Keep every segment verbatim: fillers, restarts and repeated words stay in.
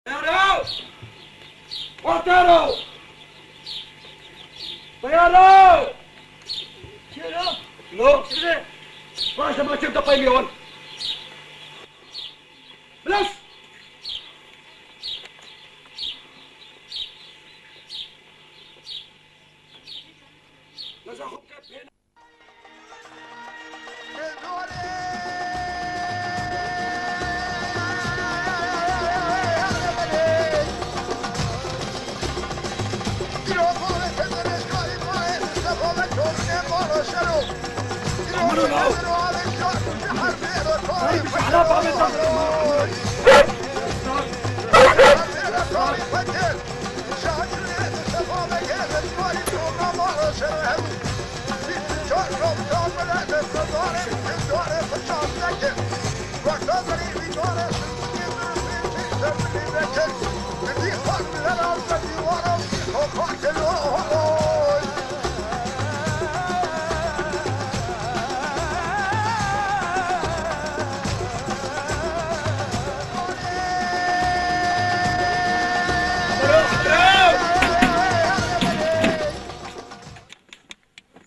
Teyaro! Wa teyaro! Teyaro! Çêra? Lo? Çêra? Baş dema çem de pey miwan. Bilas! Neza xwe bike pê.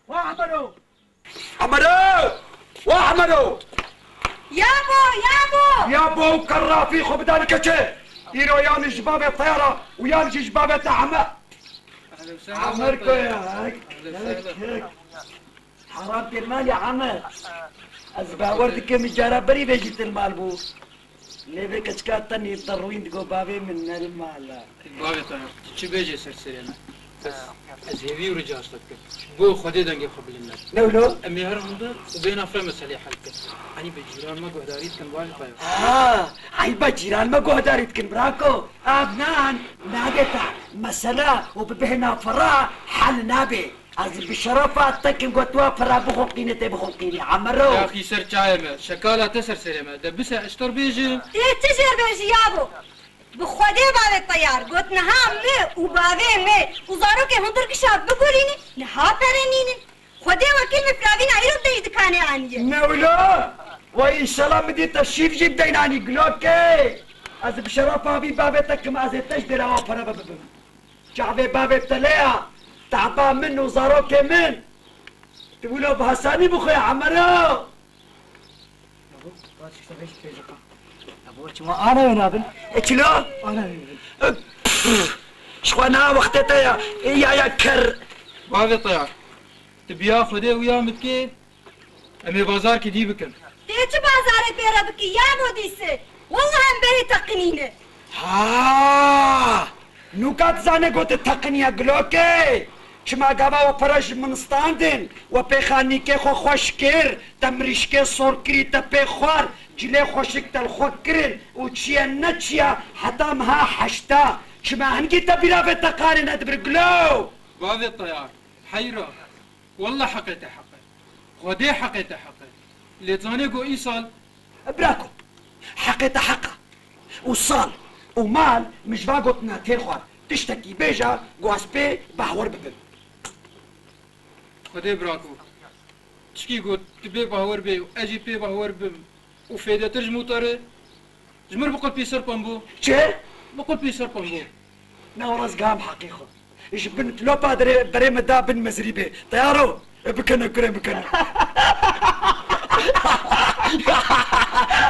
Wa Emero! Emero! Wa Emero! Yabo, yabo! Yabo û kerrafî xwe bidan keçê! Îro yan ji bavê Teyara û yan jî ji bavê te Eme. Emir ku ye, hek, hek, hek. Heram pêrmalî Eme. Ez bawer dikim cara berî vê jî til mal bû. Lê vê keçika te nîvderrûyîn digo bavê min ne li mal e. Bavê te, tu çi bêjê ser serê me. Ez, ez hêvî û rica ji te dikim. Ji bo Xwedê dengê xwe bilind neke. Ne wilo? Em ê herin hundir û bêhna vê meseleyê hel bikin. Enî bi cîran me guhdarî dikin, bavê te. Ha, eyba cîran me guhdarî dikin, brako. Ev nan, nabê te. Mesele û bi bêhna fira hel nabe. Ez bi şerefa te kim got wa fira bixulqîne tê bixulqînî. Emero. Yaxî ser çayê me, şekala te ser serê me. De bise ez ji te re bêjim. Tê çi jêr bêjî yabo? Bi Xwedê bavê Teyar got niha me û bavê me û zarokê hundir gişa bigurînî, niha pere nînin. Xwedê wekîl min firavîna îro te jî dikanê aniye. Ne wilo? Wa înşela min dî te şîv jî bideynanî gilokê. Ez bi şerefa vî bavê te kim ez ê te ji dêra wa pere bibim. Çavê bavê te leya, taba min û zarokê min. Tu wilo bi hesanî bixwe Emero. Yabo, çima ana wê nabin? E çilo? Ana wê nabin. E, pf, ji xwe niha wextê te ya, e, ya, ya ker. Bavê Teyar, tu biya Xwedê û ya min dikê, em ê bazarkî dî bikin. Tê çi bazarê pê re bikî, ya modîse? Wallah em berê teqinîne. Ha! Nûka dizane gote teqiniya gilokê. Çima gava we pere ji min standin, we pêxanîkê xwe xweş kir, te mirîşkê sor kirî, te pê xwar, cilê xweşik te li xwe kirin û çiye ne çiye heta meha heşta. Çima hingî te bîra vê teqanê nedibir gilo? Bavê Teyar, heyra. Wallah heqê te heq e. Xwedê heqê te heq e. Lê zanê ku îsal. Bira ku heqê te heq e. Û sal û mal min ji van gotina têr xwar. Tiştekî bêje ku ez pê bahwer bibim. Xwedê bira ku. Tişkî ku tu pê bahwer bê û ez jî pê bahwer bim. Û fêdetir ji min te re, ji min re biqul pîser pembo. Çi? Biqul pîser pembo. Na wala ez gam heqê xwe. Ji bin tilopa derê, berê min da bin mezrîbê. Teyaro, e, bikene kurê bikene.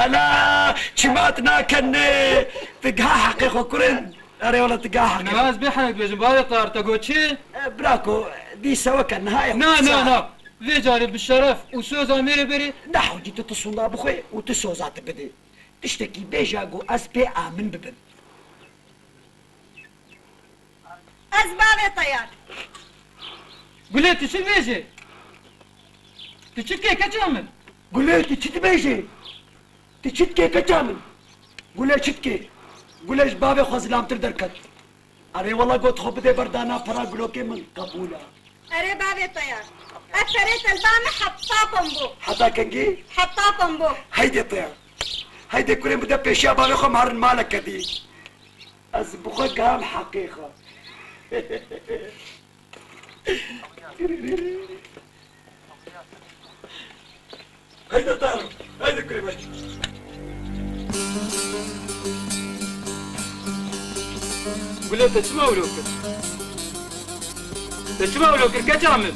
Ana, çimat nakene. Tu giha heqê xwe kurin. Erê wala tu giha heqê. Na ez bê henek bêjim, bavê Teyar te got çi? E, bira ku, dîse weke niha ye. Na, na, na. Vê carê bi şeref û soza mêrê berê. Na hocî tu, tu sonda bixwe û tu soza tu bidê. Tiştekî bêje ku ez pê amin bibim. Ez bavê Teyar. Gulê tu çi dibêjê? Tu çi dikê keça min? Gulê tu çi dibêjê? Tu çi dikê keça min? Gulê çi dikê? Gulê ji bavê xwe zilamtir derket. Erê wela got xwe bidê berdana pera gulokê min qebûl e. Erê bavê Teyar. Ev perê te li ba min heta pembo. Heta kengî? Heta pembo. Heydê Teyar. Heydê kurê min de pêşiya bavê xwe marin maleke dî. Ez bi xwe gam heqê xwe. Heyde Teyar. Heyde kurê min. Gulê, te çima wilo kir? Te çima wilo kir, keça min?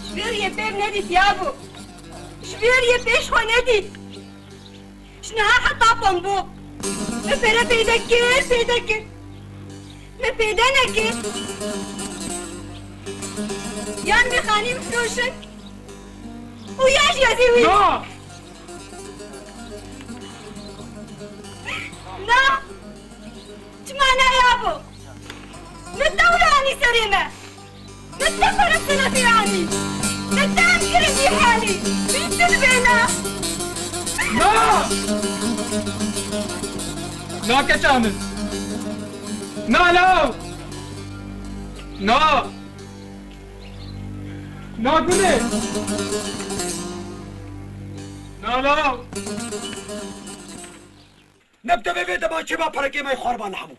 Ji vê riyê pê nedît yabo. Ji vê riyê pê ji xwe nedît. Ji niha heta pembo. Me pere pêde kir, pêde kir. Me pêde nekir. Yan me xanî bifroşin. Û ya jî ez ê wî. Na! Na! Çima ne yabo? Min te wilo anî serê me. Min te pere senetê anî. Min te em kirin vî halî. Vî din bêne. Na! Na keça min. Na law! Na! Na gulê! Na law! Ne bi te vê vê dema çêba perekê me xwarban hemû.